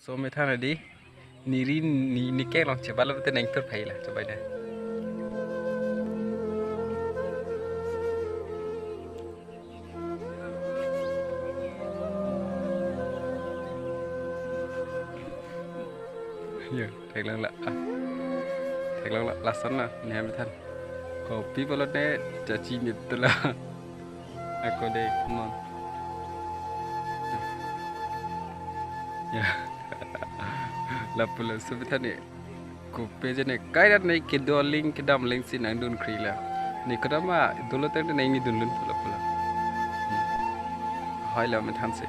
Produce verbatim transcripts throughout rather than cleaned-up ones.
So methan adi, neri ni, ni kelong chebat lo te neng tur phai la, chebai da. Yo, theklong la, ah. Theklong la, lason na, ne methan. Kopi pulo ne, chachi nit la. Ako de, mon. Ya. Lapulo, so methan ne. Kopi je ne, kai dat ne, kedo aling, kedam aling si nangdun kri la. Ne kedam a, dolo teng ne, neng ni dunlun pulo pulo. Hmm. Hoi la methan si.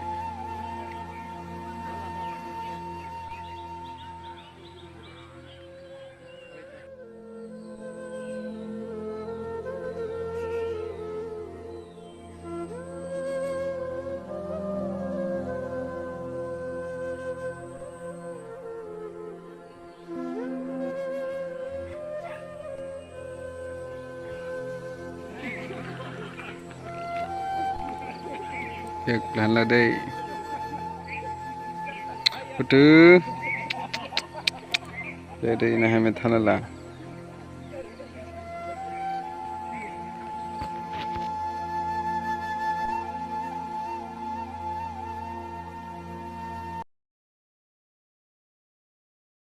Ek plan la dei. Putu. Dei, dei, na hem than la.